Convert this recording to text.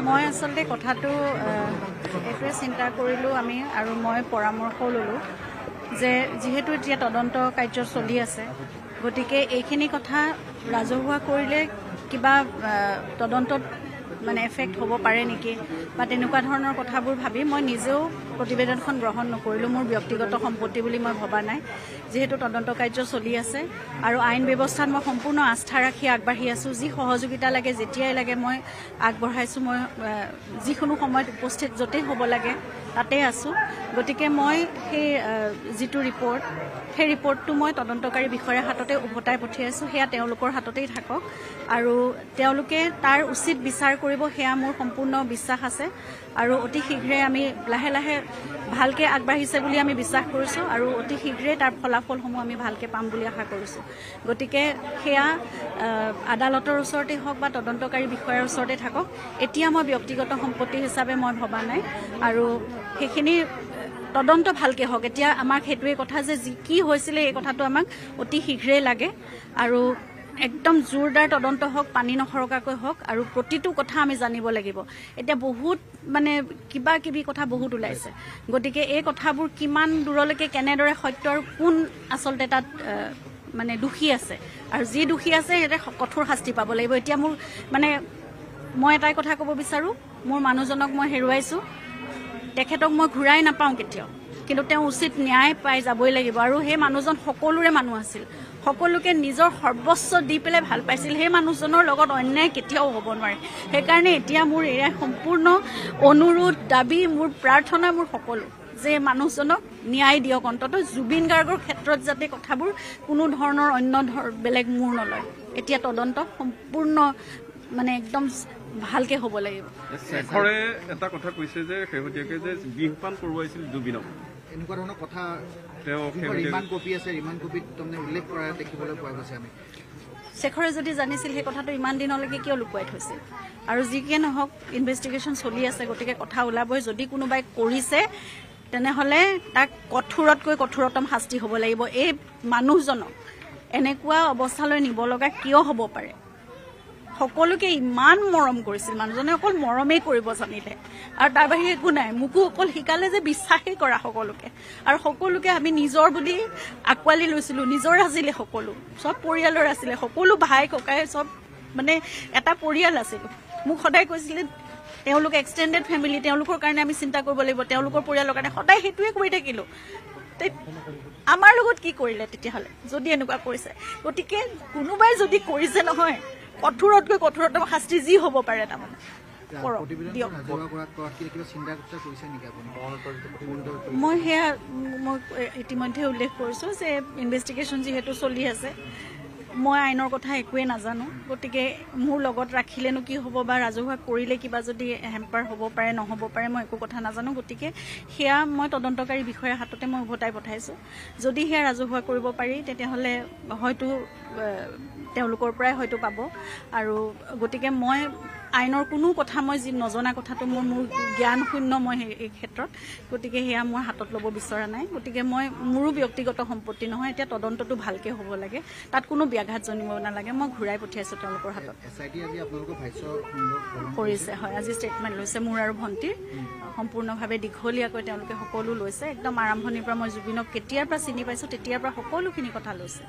মই আচলতে কথাটো এইটোৱে চিন্তা কৰিলোঁ আমি আৰু মই পৰামৰ্শ ল'লোঁ যে যিহেতু এতিয়া তদন্ত কাৰ্য চলি আছে, গতিকে এইখিনি কথা ৰাজহুৱা কৰিলে কিবা তদন্তত মানে এফেক্ট হ'ব পাৰে নেকি বা তেনেকুৱা ধৰণৰ কথাবোৰ ভাবি মই নিজেও প্ৰতিবেদনখন গ্ৰহণ নকৰিলোঁ। মোৰ ব্যক্তিগত সম্পত্তি বুলি মই ভবা নাই, যিহেতু তদন্ত কাৰ্য চলি আছে আৰু আইন ব্যৱস্থাত মই সম্পূৰ্ণ আস্থা ৰাখি আগবাঢ়ি আছোঁ। যি সহযোগিতা লাগে, যেতিয়াই লাগে মই আগবঢ়াইছোঁ। মই যিকোনো সময়ত উপস্থিত য'তেই হ'ব লাগে তাতেই আছোঁ। গতিকে মই সেই যিটো ৰিপৰ্ট, সেই ৰিপৰ্টটো মই তদন্তকাৰী বিষয়াৰ হাততে উভতাই পঠিয়াইছোঁ। সেয়া তেওঁলোকৰ হাততেই থাকক আৰু তেওঁলোকে তাৰ উচিত বিচাৰ কৰিব, সেয়া মোৰ সম্পূৰ্ণ বিশ্বাস আছে। আৰু অতি শীঘ্ৰে আমি লাহে লাহে ভালকৈ আগবাঢ়িছে বুলি আমি বিশ্বাস কৰিছোঁ আৰু অতি শীঘ্ৰে তাৰ ফলাফলসমূহ আমি ভালকৈ পাম বুলি আশা কৰিছোঁ। গতিকে সেয়া আদালতৰ ওচৰতে হওক বা তদন্তকাৰী বিষয়াৰ ওচৰতে থাকক, এতিয়া মই ব্যক্তিগত সম্পত্তি হিচাপে মই ভবা নাই আৰু সেইখিনি তদন্ত ভালকৈ হওক। এতিয়া আমাক সেইটোৱে কথা যে কি হৈছিলে এই কথাটো আমাক অতি শীঘ্ৰেই লাগে আৰু একদম জোৰদাৰ তদন্ত হওক, পানী নসৰকাকৈ হওক আৰু প্ৰতিটো কথা আমি জানিব লাগিব। এতিয়া বহুত মানে কিবা কিবি কথা বহুত ওলাইছে, গতিকে এই কথাবোৰ কিমান দূৰলৈকে কেনেদৰে সত্য আৰু কোন আচলতে তাত মানে দোষী আছে আৰু যি দোষী আছে সিহঁতে কঠোৰ শাস্তি পাব লাগিব। এতিয়া মোৰ মানে মই এটাই কথা ক'ব বিচাৰোঁ, মোৰ মানুহজনক মই হেৰুৱাইছোঁ, তেখেতক মই ঘূৰাই নাপাওঁ কেতিয়াও, কিন্তু তেওঁ উচিত ন্যায় পাই যাবই লাগিব। আৰু সেই মানুহজন সকলোৰে মানুহ আছিল, সকলোকে নিজৰ সৰ্বস্ব দি পেলাই ভাল পাইছিল। সেই মানুহজনৰ লগত অন্যায় কেতিয়াও হ'ব নোৱাৰে। সেইকাৰণে এতিয়া মোৰ এয়া সম্পূৰ্ণ অনুৰোধ, দাবী, মোৰ প্ৰাৰ্থনা, মোৰ সকলো যে মানুহজনক ন্যায় দিয়ক অন্ততঃ। জুবিন গাৰ্গৰ ক্ষেত্ৰত যাতে কথাবোৰ কোনো ধৰণৰ অন্য বেলেগ মূৰ নলয়। এতিয়া তদন্ত সম্পূৰ্ণ মানে একদম ভালকে হ'ব লাগিব। শেখৰে এটা কথা কৈছে যে শেহতীয়াকৈ যে বিহপান কৰোৱাইছিল জুবিনক, এনেকুৱা ধৰণৰ কথা তেওঁ ৰিমাণ্ড কপি আছে, ৰিমাণ্ড কপিত তাৰমানে উল্লেখ কৰা দেখিবলৈ পোৱা গৈছে। আমি শেখৰে যদি জানিছিল সেই কথাটো ইমান দিনলৈকে কিয় লুকুৱাই থৈছিল? আৰু যি কি নহওক ইনভেষ্টিগেশ্যন চলি আছে, গতিকে কথা ওলাবই। যদি কোনোবাই কৰিছে তেনেহ'লে তাক কঠোৰতকৈ কঠোৰতম শাস্তি হ'ব লাগিব। এই মানুহজনক এনেকুৱা অৱস্থালৈ নিব লগা কিয় হ'ব পাৰে? সকলোকে ইমান মৰম কৰিছিল মানুহজনে, অকল মৰমেই কৰিব জানিলে আৰু তাৰ বাহিৰে একো নাই। মোকো অকল শিকালে যে বিশ্বাসেই কৰা সকলোকে, আৰু সকলোকে আমি নিজৰ বুলি আঁকোৱালি লৈছিলোঁ। নিজৰ আছিলে সকলো, চব পৰিয়ালৰ আছিলে, সকলো ভাই ককাই চব মানে এটা পৰিয়াল আছিলোঁ। মোক সদায় কৈছিলে তেওঁলোক এক্সটেণ্ডেড ফেমিলি, তেওঁলোকৰ কাৰণে আমি চিন্তা কৰিব লাগিব, তেওঁলোকৰ পৰিয়ালৰ কাৰণে সদায় সেইটোৱে কৰি থাকিলোঁ। আমাৰ লগত কি কৰিলে তেতিয়াহ'লে যদি এনেকুৱা কৰিছে? গতিকে কোনোবাই যদি কৰিছে নহয়, কঠোৰতকৈ কঠোৰতম শাস্তি যি হ'ব পাৰে তাৰমানে দিয়ক। মই সেয়া মই ইতিমধ্যে উল্লেখ কৰিছোঁ যে ইনভেষ্টিগেশ্যন যিহেতু চলি আছে, মই আইনৰ কথা একোৱেই নাজানো, গতিকে মোৰ লগত ৰাখিলেনো কি হ'ব বা ৰাজহুৱা কৰিলে কিবা যদি হেম্পাৰ হ'ব পাৰে নহ'ব পাৰে, মই একো কথা নাজানো। গতিকে সেয়া মই তদন্তকাৰী বিষয়াৰ হাততে মই উভতাই পঠাইছোঁ। যদি সেয়া ৰাজহুৱা কৰিব পাৰি তেতিয়াহ'লে হয়তো তেওঁলোকৰ পৰাই হয়তো পাব। আৰু গতিকে মই আইনৰ কোনো কথা মই যি নজনা কথাটো মোৰ জ্ঞান শূন্য মই এই ক্ষেত্ৰত, গতিকে সেয়া মই হাতত ল'ব বিচৰা নাই। গতিকে মই মোৰো ব্যক্তিগত সম্পত্তি নহয়, এতিয়া তদন্তটো ভালকৈ হ'ব লাগে, তাত কোনো ব্যাঘাত জন্মিব নালাগে। মই ঘূৰাই পঠিয়াইছোঁ তেওঁলোকৰ হাতত। কৰিছে হয়, আজি ষ্টেটমেণ্ট লৈছে মোৰ আৰু ভণ্টিৰ, সম্পূৰ্ণভাৱে দীঘলীয়াকৈ তেওঁলোকে সকলো লৈছে। একদম আৰম্ভণিৰ পৰা মই জুবিনক কেতিয়াৰ পৰা চিনি পাইছোঁ তেতিয়াৰ পৰা সকলোখিনি কথা লৈছে।